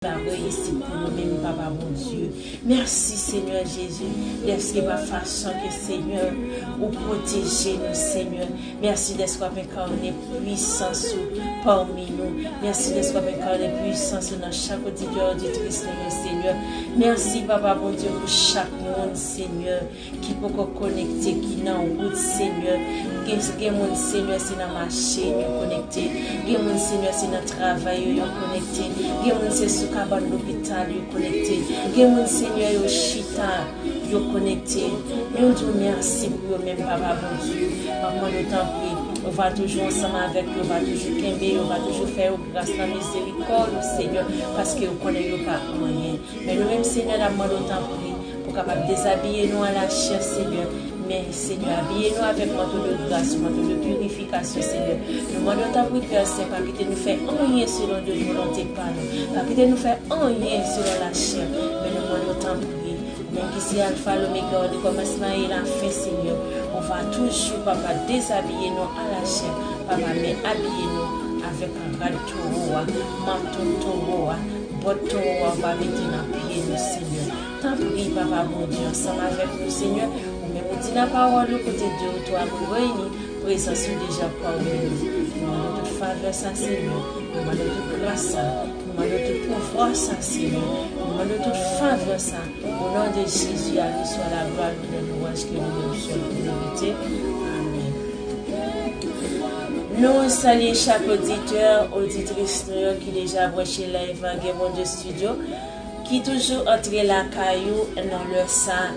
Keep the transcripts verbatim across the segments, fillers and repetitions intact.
la reyisit pou nou menm, Papa Bondye. Mèsi, Senyè Jezi, dèske pa fason ke, Senyè, ou pwoteje nou, Senyè. Mèsi dèske w ap enkane pwisans ou pami nou. Mèsi dèske w ap enkane pwisans ou nan chak oditè, oditris nou yo, Senyè. Mèsi, Papa Bondye, pou chak moun, Senyè, ki poko konekte, ki nan wout, Senyè. Gen, gen moun, Senyè, se nan machin yo konekte. Gen moun, Senyè, se nan travay yo, yo konekte. Gen moun, se sou kabann lopital yo konekte. Gen moun, Senyè, yo chita, yo konekte. Nou di w mèsi pou yo menm, Papa Bondye. M ap mande w, tanpri, ou va toujou ansanm avèk yo, ou va toujou kenbe yo, ou va toujou fè yo gras nan mizerikòd ou, Senyè, paske ou konnen yo pa anyen. Men nou menm, Senyè, n ap mande w, tanpri, pou w kapab dezabiye nou a lachè, Senyè. Men, Senyè, abiye nou avèk manto de gras, manto de pirifikasyon, Senyè. Nou mande w, tanpri, Pè Sen, pa kite nou fè anyen selon de volonte pa nou. Pa kite nou fè anyen selon lachè. Men nou mande w, tanpri, ou menm ki se Alfa, Lomega, ou le kòmansman e lafen, Senyè. Ou va toujou, Papa, dezabiye nou a lachè. Papa, men abiye nou avèk rad towo a, manto towo a, bòt towo a, ou va mete nan pye nou, Senyè. Tanpri, Papa Bondye, ansanm avèk nou, Senyè. Ou menm ou di nan pawòl ou, kote de ou twa moun reyini, prezans ou deja pami nou. Nou mande w tout favè sa, Senyè. Nou mande w tout gras sa. Nou mande w tout pouvwa sa, Senyè. Nou mande w tout favè sa. O non de Jezi, a li swa laglwa, lonè, louwanj ke ou menm sèl ou merite. Amèn. Nou salye chak oditè, oditris nou yo ki deja branche live Gen Bondye Studio, ki toujou antre lakay ou nan lè sa.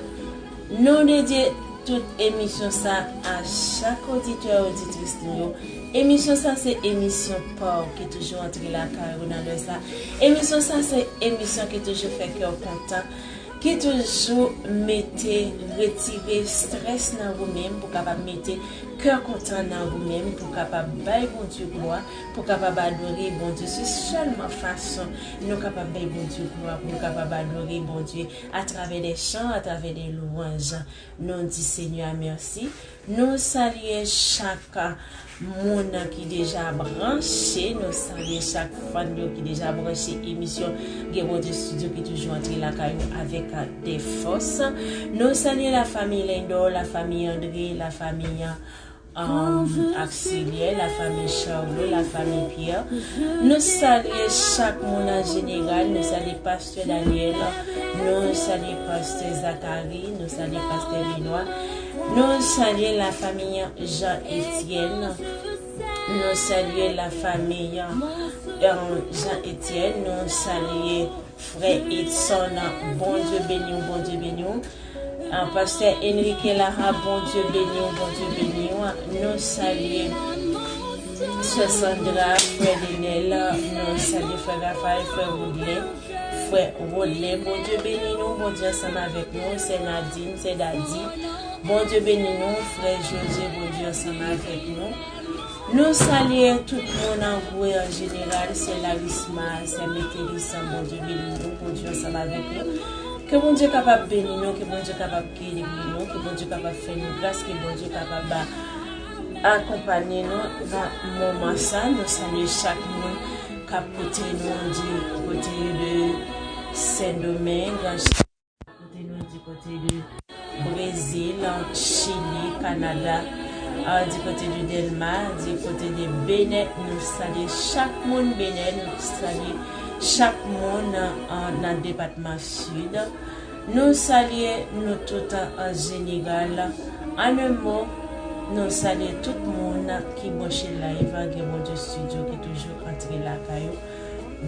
Nou dedye tout emisyon sa a chak oditè, oditris nou yo. Emisyon sa se emisyon pa w ki toujou antre lakay ou nan lè sa. Emisyon sa se emisyon ki toujou fè kè w kontan, ki toujou mete, retire strès nan ou menm, pou kapab mete kè kontan nan ou menm, pou kapab bay Bondye glwa, pou kapab adore Bondye. Se sèlman fason nou kapab bay Bondye glwa, pou nou kapab adore Bondye atravè de chan, atravè de lwanj. Nou di Senyè a mèsi. Nou salye chak moun ki deja branche. Nou salye chak fan yo ki deja branche emisyon Gen Bondye Studio ki toujou antre lakay ou avèk de fòs. Nou salye la famille Lindor, la famille André, la famille, um, Axelier, la famille Charlot, la famille Pierre. Nou salye chak moun an jeneral. Nou salye Pastè Daniel. Nou salye Pastè Zacharie. Nou salye Pastè Benoît. Nou salye la famille Jean Etienne. Nou salye la famille, euh, Jean Etienne. Nou salye frè Edson. Bondye beni w, Bondye beni w. Ah, Pastè Enrique Laha, Bondye beni w, Bondye beni w. Nou salye sè Sandra, frè Denel, nou salye frè Rafael, frè Woodley, frè Woodley. Bondye beni nou, Bondye ansanm avèk nou. Sè Nadine, sè Dadi, Bondye beni nou. Frè Jose, Bondye ansanm avèk nou. Nou salye tout moun an gwo e an jeneral, sè Larisma, sè Metelis, Bondye beni nou, Bondye ansanm avèk nou. Ke Bondye kapab beni nou, ke Bondye kapab geri nou, ke Bondye kapab fè nou gras, ke Bondye kapab akonpanye nou nan moman sa. Nou salye chak moun k ap koute nou di kote de Sendomeng, kote nou di kote de Brezil, Chili, Kanada, ah, di kote de Dèlma, di kote de Benè. Nou salye chak moun Benè, nou salye chak moun, ah, nan depatman Sid. Nou salye nou tout an jeneral. An un mot, nou salye tout moun ki branche live Gen Bondye Studio ki toujou antre lakay ou.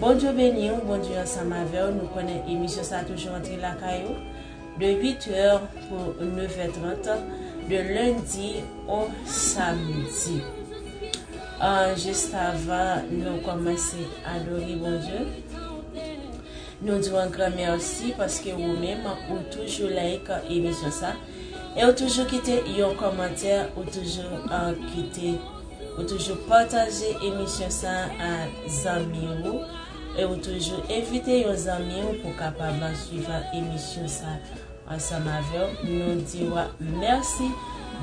Bondye beni w, Bondye ansanm avè w. Nou konnen emisyon sa toujou antre lakay ou de uit è pou nèf è trant, de lendi o samdi. Ah, jis avan nou kòmanse adore Bondye, nou di w yon gran mèsi paske ou menm ou toujou like emisyon sa e ou toujou kite yon kòmantè, ou toujou, ah, kite, ou toujou pataje emisyon sa a zanmi ou e ou toujou envite yon zanmi ou pou kapab swiv emisyon sa ansanm avè w. Nou di w mèsi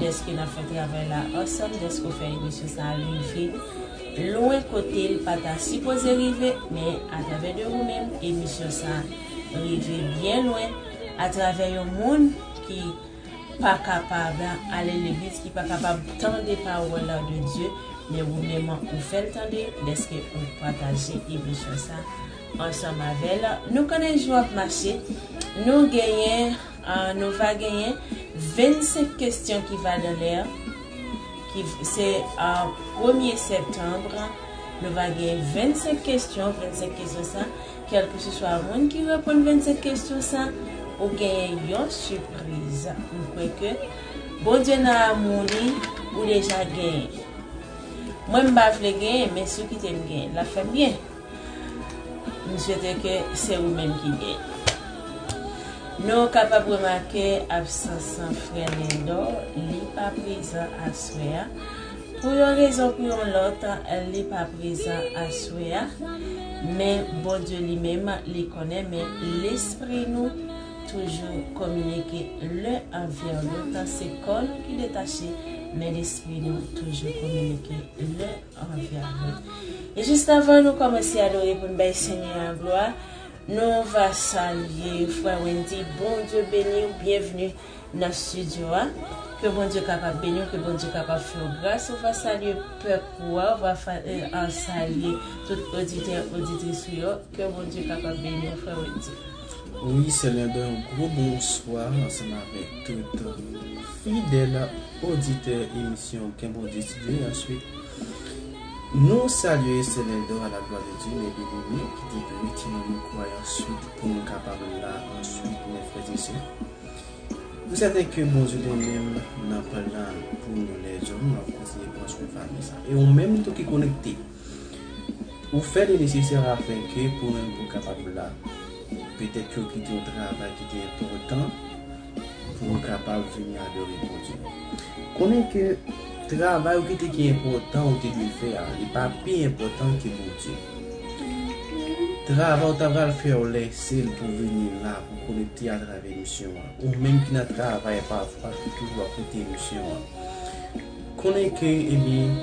dèske n ap fè travay la ansanm, dèske w fè emisyon sa a rive lwen kote l pa ta sipoze rive, men atravè de ou menm, emisyon sa rive byen lwen, atravè yon moun ki pa kapab ale legliz, ki pa kapab tande pawòl de Dye, men ou menm ou fè l tande dèske ou pataje emisyon sa ansanm avè l. Nou konnen jou ap mache, nou genyen, ah, nou va genyen vennsenk kesyon ki va dan lè, ki v- se, ah, premye septanm, nou va genyen vennsenk kesyon, vennsenk kesyon sa, kèlkeseswa moun ki reponn vennsenk kesyon sa, ou genyen yon sipriz. M kwè ke Bondye nan amou li, ou deja genyen. Mwen m pa vle genyen, men si w kite m genyen, l ap fè m byen. M swete ke se ou menm ki genyen. Nou kapab remake absans frè Lendò, li pa prezan aswè a. Pou yon rezon, pou yon lòt, li pa prezan aswè a. Men Bondye li menm, li konnen, men lespri nou toujou kominike len anvè lòt. Se kò nou ki detache, men lespri nou toujou kominike len anvè lòt. E jis avan nou kòmanse adore pou n bay Senyè a glwa, nou va salye frè Wendy. Bondye beni w, byenveni nan estidyo a. Ke Bondye kapab beni w, ke Bondye kapab fè w gras. Ou va salye pèp ou a, ou va fa- eh, an salye tout oditè, oditris ou yo. Ke Bondye kapab beni w, frè Wendy. Wi, Sè Lendò, yon gwo bonswa ansanm avèk tout fidèl oditè emisyon Kenbe Bondye Estidyo. Answit, nou salye Sè Lendò à la gloire de Dieu, men byeneme ki te retire mikwo a answit pou nou kapab la answit, mè frè e sè. Nou sèten ke Bondye li menm nan plan pou nou lèzòm, l ap kontinye pran swen fanmi sa. E ou menm tou ki konekte, ou fè li nesesè afenke pou menm pou kapab la. Petèt ke w kite yon travay ki te enpòtan pou w kapab vini adore Bondye. Konnen ke travay ou kite ki enpòtan ou te dwe fè a, li pa pi enpòtan ke Bondye. Travay ou ta pral fè, ou lese l pou vini la, pou konekte atravè emisyon an. Ou menm ki nan travay pafwa, ki toujou ap koute emisyon an. Konnen ke, ebyen,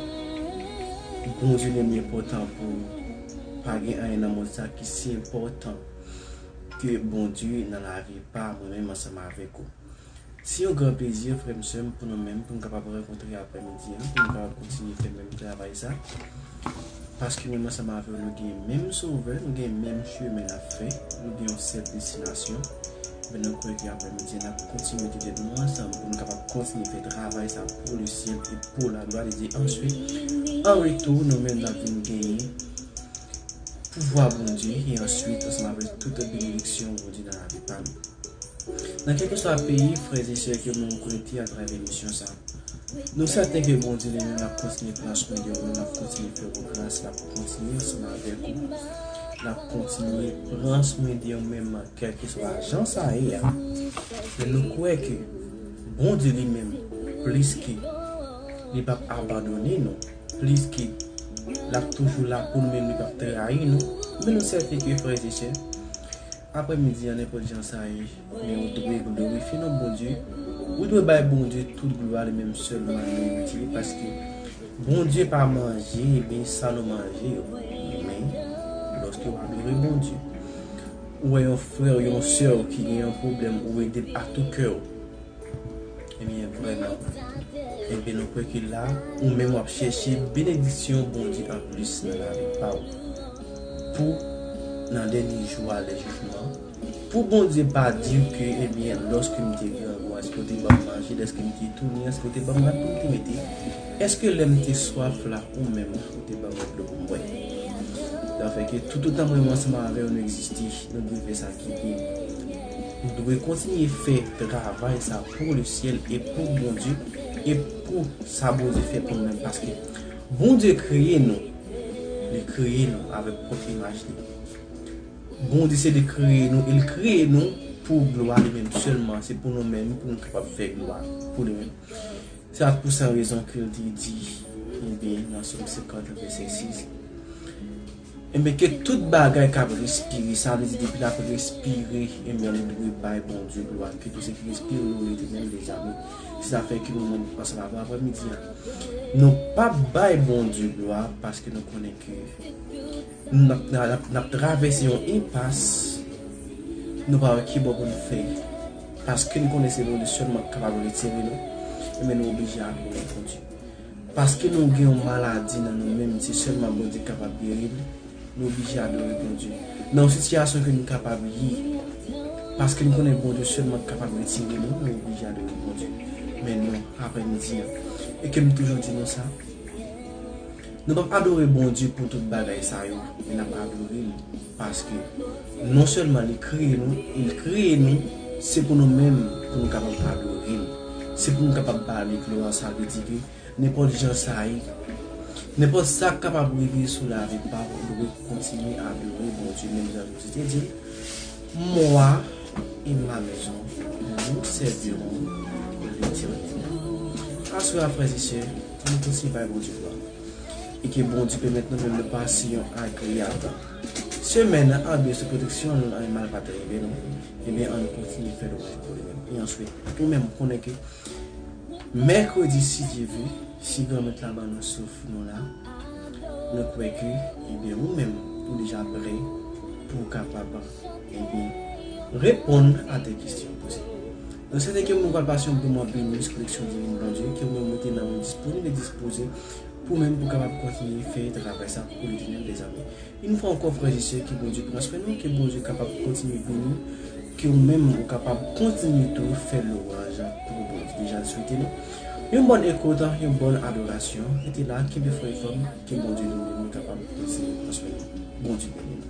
Bondye li menm enpòtan pou ou. Pa gen anyen nan mond sa ki si enpòtan ke Bondye nan lavi pa mwen menm ansanm avèk ou. Se yon gran plezi, frè m, sè m, pou nou menm, pou nou kapab rankontre aprèmidi an, pou nou kapab kontinye fè menm travay sa. Paske menm ansanm avè w, nou gen menm Sovè, nou gen menm chemen n ap fè, nou gen yon sèl destinasyon. Men nou kwè ke aprèmidi an, n ap kontinye mete tèt nou ansanm pou nou kapab kontinye fè travay sa pou le ciel et pour la gloire de Dieu. Answit, an retou, nou menm n ap vin genyen pouvwa Bondye, e answit, ansanm avèk tout benediksyon Bondye nan lavi pa nou. Nan kèlkeswa peyi, frè e sè ke nou konekte atravè emisyon sa, nou sèten ke Bondye li menm l ap kontinye pran swen de ou, l ap kontinye fè ou gras, l ap kontinye ansanm avèk ou, l ap kontinye pran swen de ou menm, kèlkeswa jan sa ye a. Men nou kwè ke Bondye li menm, plis ke li p ap abandone nou, plis ke l ap toujou la pou nou menm, li p ap trayi nou. Men nou sèten ke, frè e sè, aprèmidi an, nenpòt jan sa ye, men ou dwe glorifye non Bondye. Ou dwe bay Bondye tout glwa, li menm sèlman li merite, paske Bondye pa manje, ebyen, sa nou manje yo. Men, lòske w adore Bondye, ou wè yon frè w, yon sè w ki gen yon pwoblèm, ou ede l a tou kè w. Ebyen, vrèman. Ebyen, nou kwè ke la, ou menm w ap chèche benediksyon Bondye anplis nan lavi pa w. Pou, nan dènye jou a, lè jijman, pou Bondye pa di w ke, ebyen, lòske m te grangou, èske w te ban m manje, lèske m te tounen, èske w te ban m rad pou m te mete, èske lè m te swaf la, ou menm, ou te ban mwen dlo pou m bwè. Sa fè ke toutotan mwen menm ansanm avè w nou egziste, nou dwe fè sa ki byen. Nou dwe kontinye fè travay sa pou le ciel et pour Bondye et pour sa Bondye fè pou nou menm. Paske Bondye kreye nou, li kreye nou avèk pwòp imaj li. Bondye se li kreye nou, e li kreye nou pou glwa li menm sèlman, se pou nou menm, pou nou kapab fè glwa pou li menm. Se pou sa rezon ke l te di, ebyen, nan Sòm senkant, vèsè sis, Enben, ke tout bagay k ap respire, sa vle di depi l ap respire, enben, li dwe bay Bondye glwa. Ke tout sa ki respire, louwe Letènèl, lezanmi. Se sa fè ke nou menm ansanm avè w aprèmidi a, nou p ap bay Bondye glwa paske nou konnen ke n ap, n ap, n ap travèse yon enpas, nou pa wè ki bò pou nou fè. Paske n konnen se Bondye sèlman k kapab retire nou, enben, nou oblije adore Bondye. Paske nou gen yon maladi nan nou menm, se sèlman Bondye k kapab geri nou. Nou oblije adore Bondye. Nan yon sitiyasyon ke nou kapab ye, paske nou konnen Bondye sèlman k kapab retire nou, nou oblije adore Bondye. Men non, aprèmidi an. E ke m toujou di nou sa, nou p ap adore Bondye pou tout bagay sa yo, men n ap adore l paske non sèlman li kreye nou, e l kreye nou, se pou nou menm, pou nou kapab adore l. Se pou nou kapab ba li glwa, sa vle di ke nenpòt jan sa ye, nenpòt sa k kapab rive sou lavi pa w, ou dwe kontinye adore Bondye, menm jan Jezi te di l, Moi et ma maison, nous servirons l'Éternel. Aswè a, frè e sè, ann kontinye bay Bondye glwa. E ke Bondye pèmèt nou menm nou pase yon agreyab semèn andedan sou pwoteksyon l, anyen mal pa t rive nou. Ebyen, ann kontinye fè lwanj pou li menm. E answit, ou menm, ou konnen ke mèkredi, si Dye ve, si Granmèt la ban nou souf nou la, nou kwè ke, ebyen, ou menm, ou deja prè pou w kapab, ebyen, reponn a de kesyon poze. Nou swete ke nou pral pase yon bon moman beni sou koneksyon divin Bondye, ke ou menm ou te nan yon disponib e dispoze pou ou menm pou w kapab kontinye fè travay sa pou Letènèl, lezanmi. Yon fwa ankò, frè e sè, ke Bondye pran swen nou, ke Bondye kapab kontinye beni w, ke ou menm ou kapab kontinye tou fè lwanj pou Bondye. Deja, n swete nou yon bòn ekout, yon bòn adorasyon. Rete la, kenbe fò e fèm, ke Bondye li menm li kapab kontinye pran swen nou. Bondye beni nou.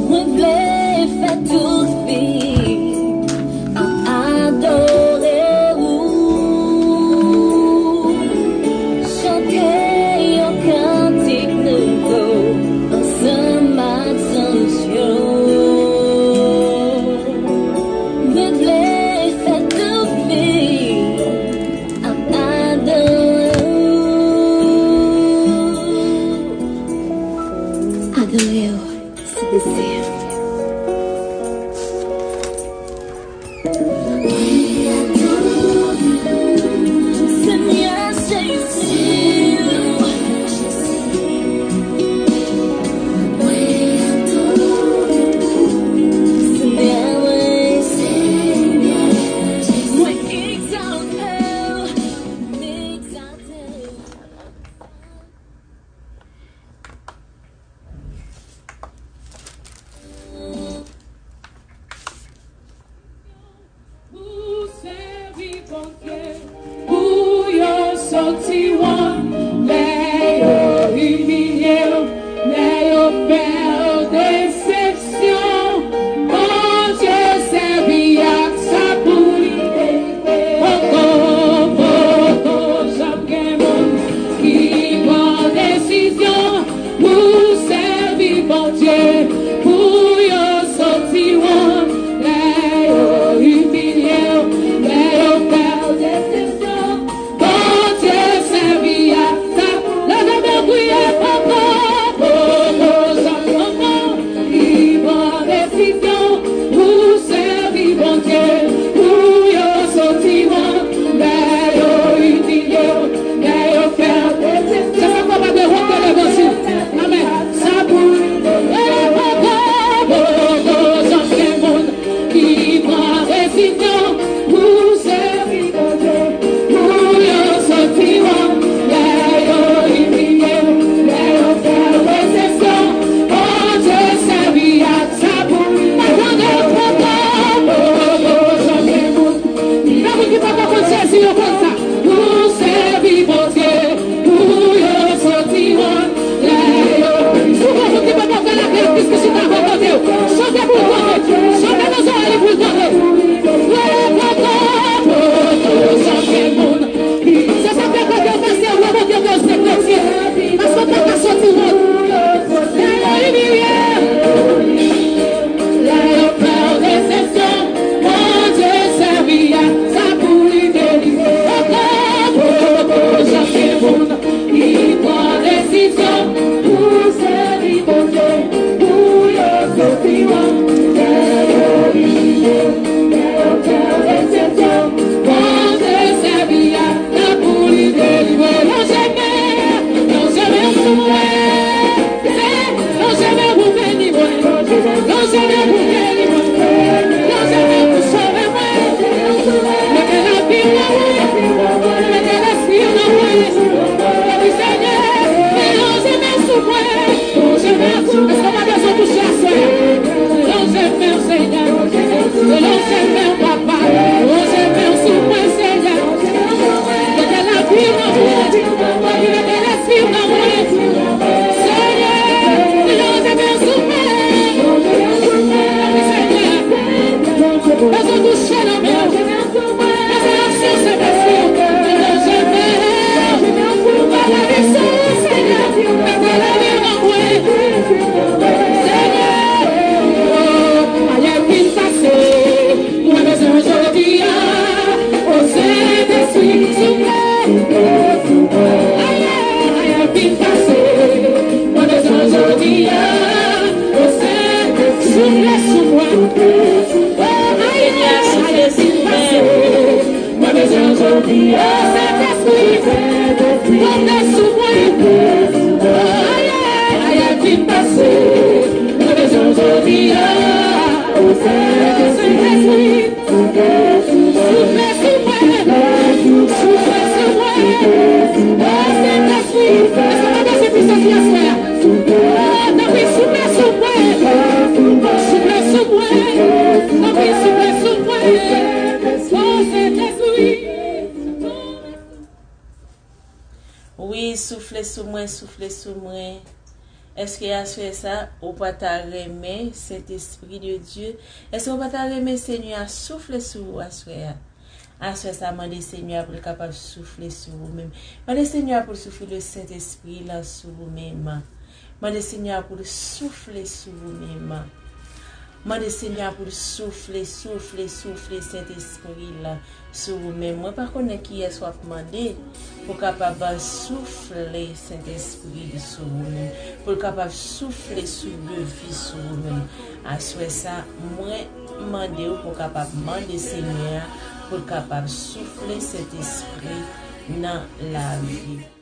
Mwen vle fè tout vi ap adore ou. Chante yon kantik nouvo ansanm ak zanj yo. Mwen vle fè tout vi ap adore ou. Adore ou, se dezi. Senyè Jezi, Senyè, mwen, Senyè Jezi, mwen egzalte w, mwen egzalte w. Pou sèvi Bondye, pou yo soti wont, lè yo imilye w, lè yo fè w desepsyon, Bondye sèvi ak sa pou li. Poko, poko janm gen moun ki pran desizyon pou sèvi Bondye, pou yo soti wont, lè yo imilye w, lè yo fè w desepsyon. Bondye sèvi Kote kote w pase, w Bondye konsekans yo. Paske w pa ka soti wont. Lè yo imilye, lè yo fè w desepsyon, Bondye sèvi a sa pou li delivre. Poko, poko, poko, janm gen moun ki pran desizyon pou sèvi Bondye, pou yo soti wont. Lè yo imilye, lè yo fè w desepsyon, Bondye sèvi a sa pou li delivre. Lonje men, lonje men sou mwen. Lonje men pou beni mwen. Lonje men pou beni mwen. Lonje men pou sove mwen. Mete lavi w nan mwen. Mete lespri w nan mwen. Wi, Senyè, lonje men sou mwen. Lonje men sou mwen. Èske w pa bezwen touche aswè a? Lonje men, Senyè. Lonje men, papa. Lonje men sou mwen, Senyè. Mete lavi w nan mwen. Mete lespri w nan mwen. Senyè, lonje men sou mwen. Wi, Senyè. Bezwen touche nan men w. Bezwen aksyon Sentespri w. Lonje men. Mete lavi w nan mwen. Senyè, oh, ayè fin pase. Mwen bezwen jodi a, o Sentespri, souple. Ayè, ayè fin pase. Mwen bezwen jodi a, o Sentespri, souple sou mwen. Oh, ayè, ayè fin pase. Mwen bezwen jodi a, o Sentespri, souple sou mwen. Oh, ayè, ayè fin pase. Mwen bezwen jodi a, o Sentespri. Soufle sou mwen. Soufle sou mwen. O Sentespri, èske w pa bezwen pisans li aswè a? O, tanpri, soufle sou mwen. Soufle sou mwen. Tanpri, soufle sou mwen. O Sentespri. Wi, soufle sou mwen, soufle sou mwen. Èske aswè sa, ou pa ta renmen Sentespri de Dye? Èske ou pa ta renmen Senyè a soufle sou ou aswè a? Aswè sa, mande Senyè a pou l kapab soufle sou ou menm. Mande Senyè a pou l soufle Sentespri l sou ou menm. Mande Senyè a pou l soufle sou ou menm. Mande Senyè a pou l soufle, soufle, soufle Sentespri l sou ou menm. Mwen pa konnen kiyès w ap mande pou kapab soufle Sentespri l sou ou menm, pou l kapab soufle souf de vi sou ou menm. Aswè sa, mwen mande w pou w kapab mande Senyè a pou l kapab soufle Sentespri nan lavi w.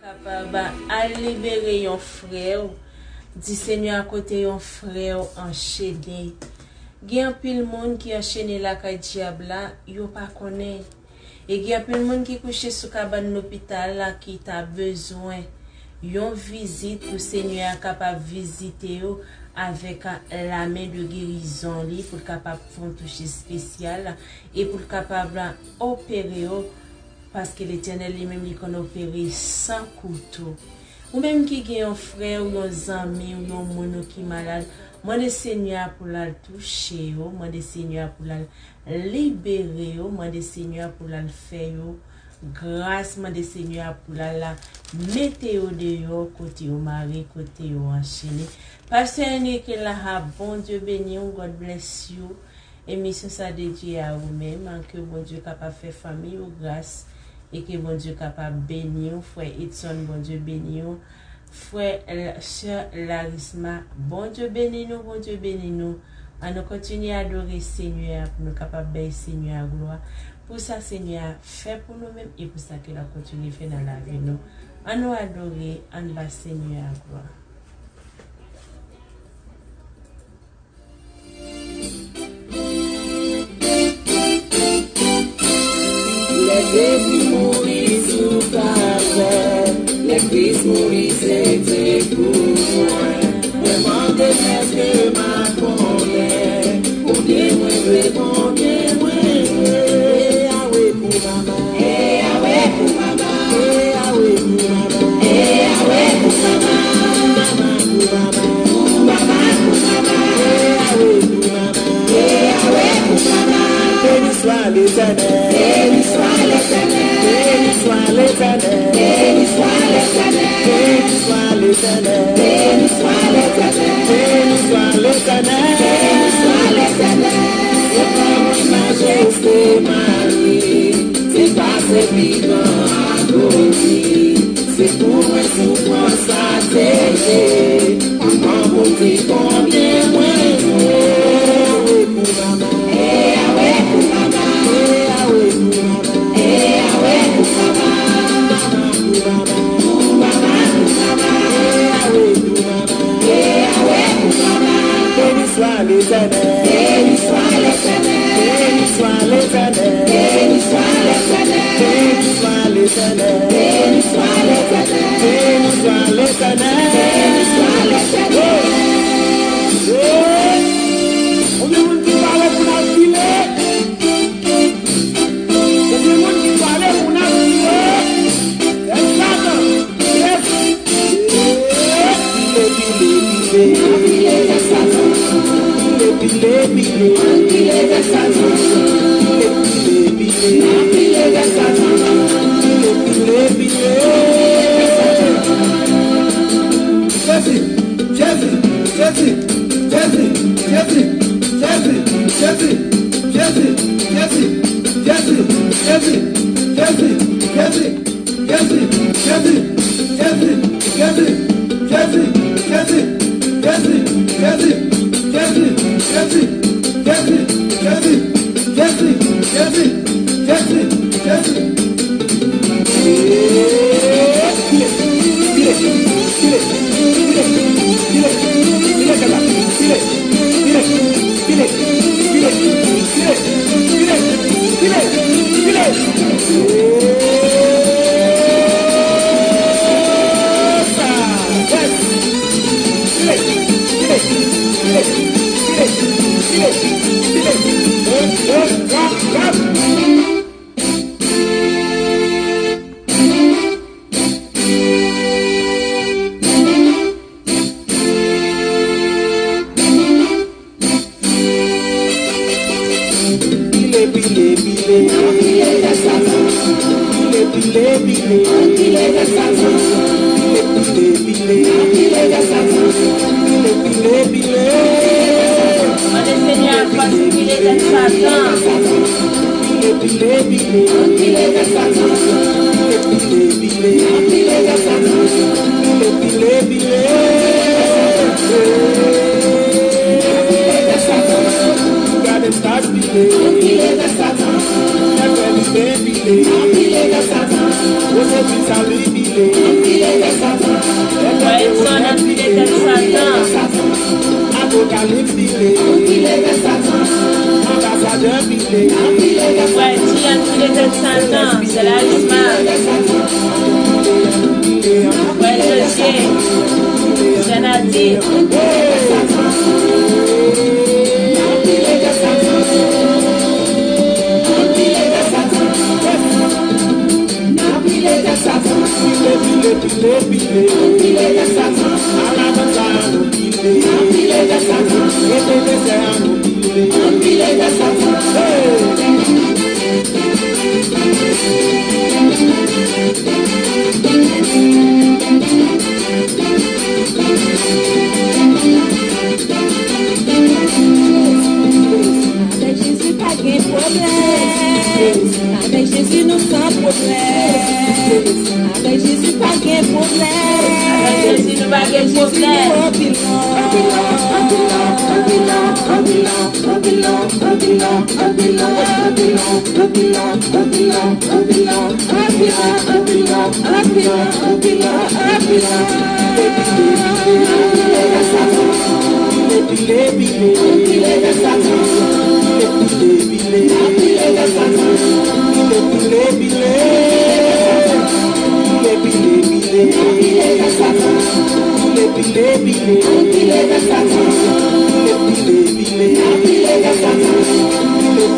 Kapab al libere yon frè w. Di Senyè a kote yon frè w anchene. Gen anpil moun ki anchene lakay dyab la, yo pa konnen. E gen anpil moun ki kouche sou kabann lopital la ki ta bezwen yon vizit pou Senyè a kapab vizite yo avèk lamen de gerizon li, pou l kapab fè yon touch espesyal e pou l kapab opere yo, paske Letènèl li menm li konn opere san kouto. Ou menm ki gen yon frè ou yon zanmi ou yon moun ou ki malad, mande Senyè a pou l al touche yo, mande Senyè a pou l al libere yo, mande Senyè a pou l al fè yo gras, mande Senyè a pou l al la mete yo deyò kote yo mare, kote yo anchene. Pastè Henrique Laha, Bondye beni w, God bless you. Emisyon sa dedye a ou menm, ke Bondye kapab fè fanmi ou gras e ke Bondye kapab beni w. Frè Edson, Bondye beni w. Frè, sè Larisma, Bondye beni nou, Bondye beni nou. Ann nou kontinye adore Senyè a pou nou kapab bay Senyè a glwa pou sa Senyè a fè pou nou menm e pou sa ke l ap kontinye fè nan lavi nou. Ann nou adore, ann ba Senyè a glwa. Lè Jezi mouri sou kalvè, lè Kris mouri se te pou mwen. Mwen mande èske m a konnen konbyen mwen dwe, konbyen mwen dwe. Yawe pou mama. E yawe pou mama. E yawe pou mama. E yawe pou mama. Pou mama, pou mama. Pou mama, pou mama. E yawe pou mama. E yawe pou mama. Béni soit l'Éternel. Béni soit l'Éternel. Béni soit l'Éternel. Béni soit l'Éternel. Béni soit l'Éternel. Béni soit l'Éternel. Béni soit l'Éternel. Béni soit l'Éternel. Yo pa mwen majeste Mari, te pase pi nan agoni. Se pou mwen soufrans sa te ye. Kòman pou m di konbyen mwen dwe? E yawe pou mama. E yawe pou mama. E yawe pou mama. E yawe pou mama. Mama pou mama. Pou mama pou mama. E yawe pou mama. E yawe pou mama. Béni soit l'Éternel. Béni soit l'Éternel. Béni soit l'Éternel. Béni soit l'Éternel. Béni soit l'Éternel. Béni soit l'Éternel. Béni soit l'Éternel. Béni soit l'Éternel. Konbyen moun ki pare pou n ap file? Konbyen moun ki pare pou n ap file? Yes, Satan. Yes. Pile, pile, pile. Pile, pile, pile. Pile, pile, pile. Pile, pile, pile. Pile, pile, pile. Jezi, Jezi, Jezi, Jezi. Pile, pile, pile. Pile, pile, pile. Pile, pile, pile. Mande Senyè a fòs pou pile tèt Satan. Pile, pile, pile. Pile, pile, pile. Pile, pile, pile. Gade sa k pile. Nèg wè li byen pile. Kote ki sa li pile. Mwen di anpile tèt Satan, se la Risma. Mwen Josye, Janadi. Anpile tèt Satan. Pile, pile, pile, pile. Anpile tèt Satan. Ala banda nou pile. Anpile tèt Satan. Rete dezè a nou pile. Anpile tèt Satan. Hey! Avèk Jezi pa gen pwoblèm. Avèk Jezi nou san pwoblèm. Avèk Jezi pa gen pwoblèm. Avèk Jezi nou pa gen pwoblèm. Avèk Jezi nou anpil lò. Anpil lò, anpil lò, anpil lò, anpil lò.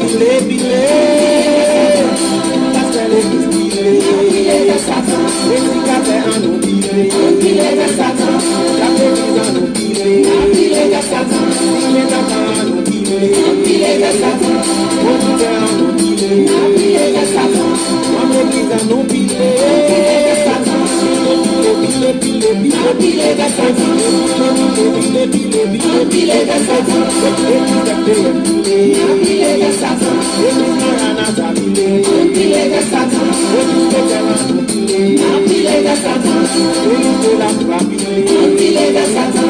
Pile, pile, pile. Pastè legliz pile. Predikatè an nou pile. Chèf legliz an nou pile. Dirijan an nou pile. Pastè an nou pile. Pwodiktè an nou pile. Manm legliz an nou pile. Pile, pile, pile, pile. Pile, pile, pile, pile. Anpile tèt Satan. Anpile tèt Satan. Anpile tèt Satan. Anpile tèt Satan. Anpile tèt Satan. Anpile tèt Satan. Anpile tèt Satan. Anpile tèt Satan.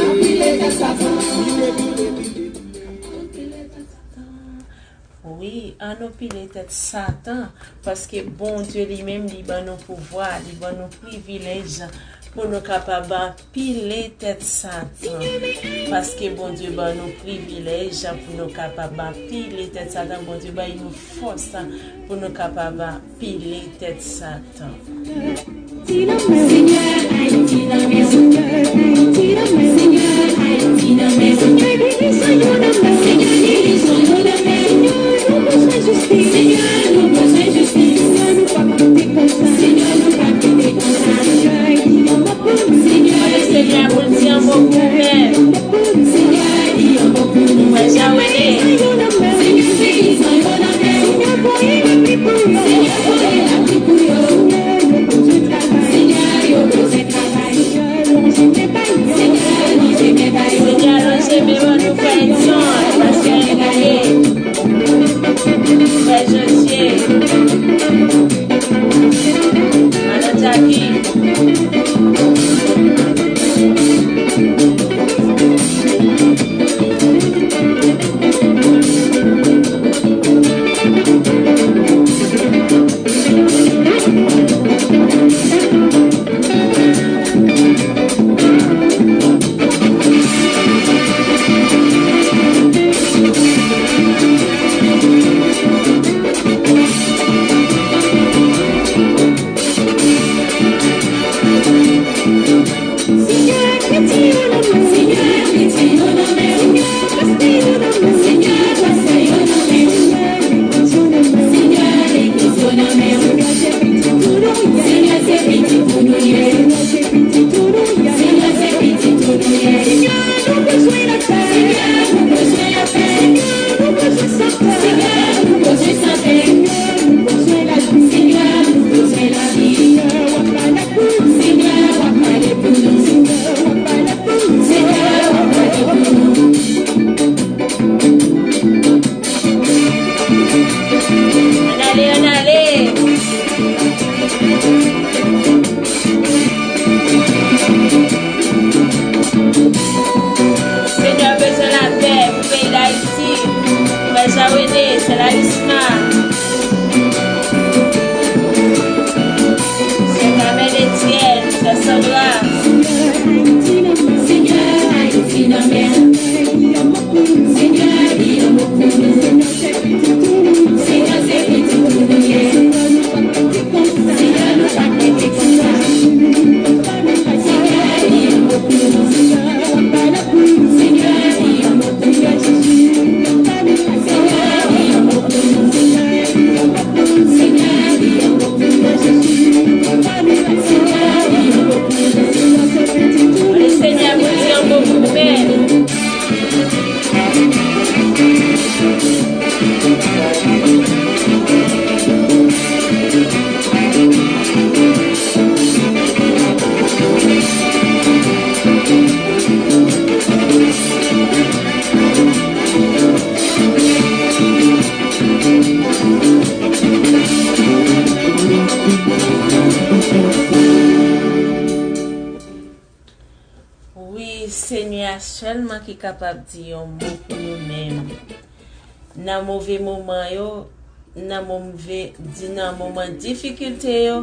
Anpile tèt Satan. Wi, ann nou pile tèt Satan, paske Bondye li menm, li ban nou pouvwa, li ban nou privilèj pou nou kapab pile tèt Satan. Paske Bondye ban nou privilèj pou nou kapab pile tèt Satan, Bondye bay nou fòs pou nou kapab pile tèt Satan. Mande Senyè pou l di yon mo pou mwen. Mwen Jawele. Senyè, lonje men ban nou frè Edson, pastè Enrique, frè Josué, madan Jackie. Ann ale, ann ale. Senyè bezwen lapè pou peyi Dayiti. Frè Jean René, sè Larisma. Sè Carmen Etienne, sè Sandra. Senyè, Ayiti Le Seigneur vous dit un mot pour nous. Wi, Senyè a sèlman ki kapab di yon mo pou nou menm. Nan move moman yo, nan move, di nan moman difikilte yo,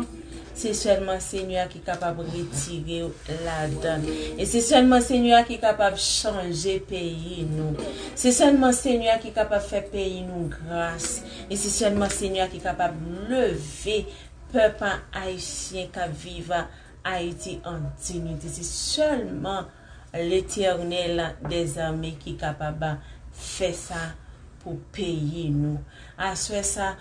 se sèlman Senyè a ki kapab retire w ladan. E se sèlman Senyè a ki kapab chanje peyi nou. Se sèlman Senyè a ki kapab fè peyi nou gras. E se sèlman Senyè a ki kapab leve pèp ayisyen k ap viv Ayiti an diyite. Se sèlman Letènèl dèzame ki kapab fè sa pou peyi nou. Aswè sa,